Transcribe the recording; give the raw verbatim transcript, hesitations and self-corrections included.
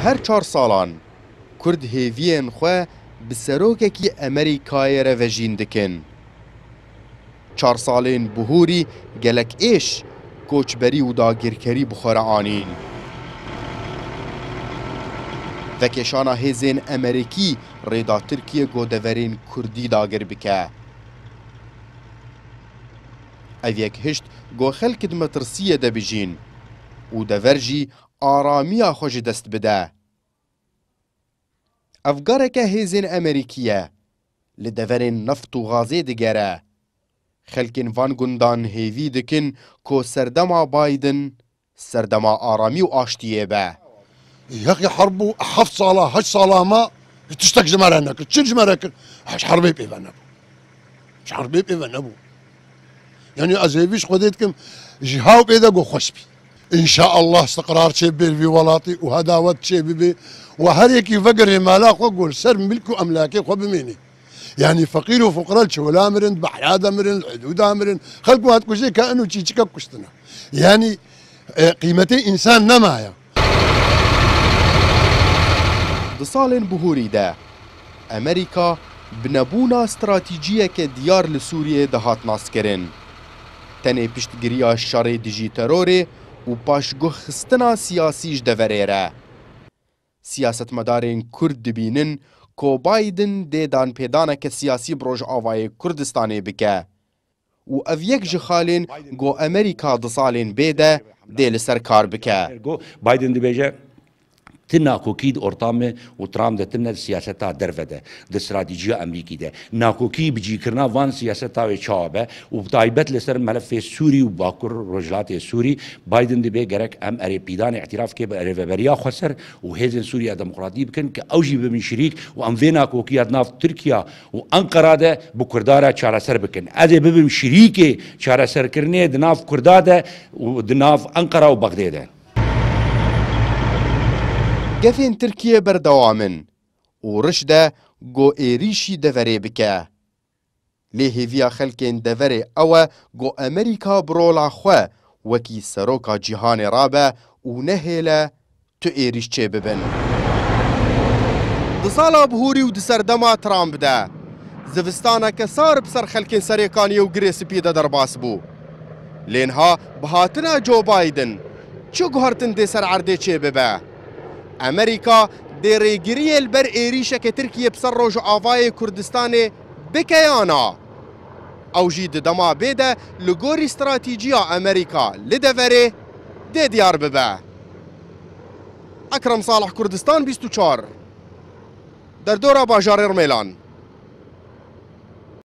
Her çar salan Kurd hêviyên xwe bi serokekî Amerîkayê re vejîn dikin. Çar salên bihûrî gelek êş, koçberî û dagirkerî bi xwe re anîn. Vekêşana hêzên Amerîkî rê da Tirkiye ku deverên Kurdî dagir bike. Ev yek hişt ku xelk di metirsiyê de bijîn û dever jî aramiya xwe ji dest bide. Ev gareke hêzên Amerîkî ye, li deverên neft û gazê digere. Xelkên van gundan hêvî dikin ku serdema Biden serdema aramî û aştiyê be. Yexî herb û heft sala, heşt sala me tiştek ji me re nekir. Çi ji me re kir? Ji herbê pê ve nebû. Ji herbê pê ve nebû. Yanî ez hêvî ji Xwedê dikim, ji hew pê de ku xweş bî. Înşaallah istiqrar çê bibê li vî welatî û hedawet çê bibe û her yekî vegere mala xwe ku li ser milk û emlakê xwe bimêne. Yanî feqîr û fuqra li çola mirin, di behra de mirin, li hidûda mirin. Xelk wan dikuje ke ino çîçikek kuştine. Yanî, e, qîmetê însan nemaye. Di salên bihûrî de Amerîka bi nebûna stratejiyeke diyar li Sûriyê dihat naskirin. Tenê piştgiriya şerê dijî terorê û paşguhxistina siyasî ji deverê re. Siyasetmedarên Kurd dibînin ku Biden dê danpêdaneke siyasî bi Rojavayê Kurdistanê bike û ev yek ji xalên ku Amerîka di salên bê de dê li ser kar bike. Go Biden dibêje, ti nakokî di ortamê û Trump de tine di siyaseta derve de, di stratejiya Amerîkî de. Nakokî bi cîkirina van siyaseta wê çawa be û bi taybet li ser melefê Sûrî û Bakur Rojhilatê Sûrî, Biden dibê gerek em erê pîdanê îtirafkê bi rêveberiya xweser û hêzên Sûriya Demokratî bikin, ke ew jî bibin şirîk û em vê nakokiya di nav Tirkiya û Ankara de bi Kurda re çareser bikin. Ez ê bibim şirîkê çareserkirinê di nav Kurda de û di nav Ankara û Bexdê de. Gefên Tirkiye berdewam in û riş de ku êrîşî deverê bike. Lê hêviya xelkên deverê ew e ku Amerîka bi rola xwe wekî seroka cîhanê rabe û nehêle tu êrîş çêbibin. Di sala bihûrî û di serdema Trump de zivistaneke sar bi ser xelkên Serêkaniyê û Girê Spî de derbas bû. Lê niha bi hatina Joe Biden çi guhertin dê ser erdê çêbibe? Amerîka dê rêgiriyê li ber êrîşeke Tirkiye bi ser Rojavayê Kurdistanê bike ya na? Ew jî di dema bê de li gorî stratîjiya Amerîka li deverê dê diyar bibe. Ekrem Salih, Kurdistan bîst û çar, derdora bajarê Rimêlan.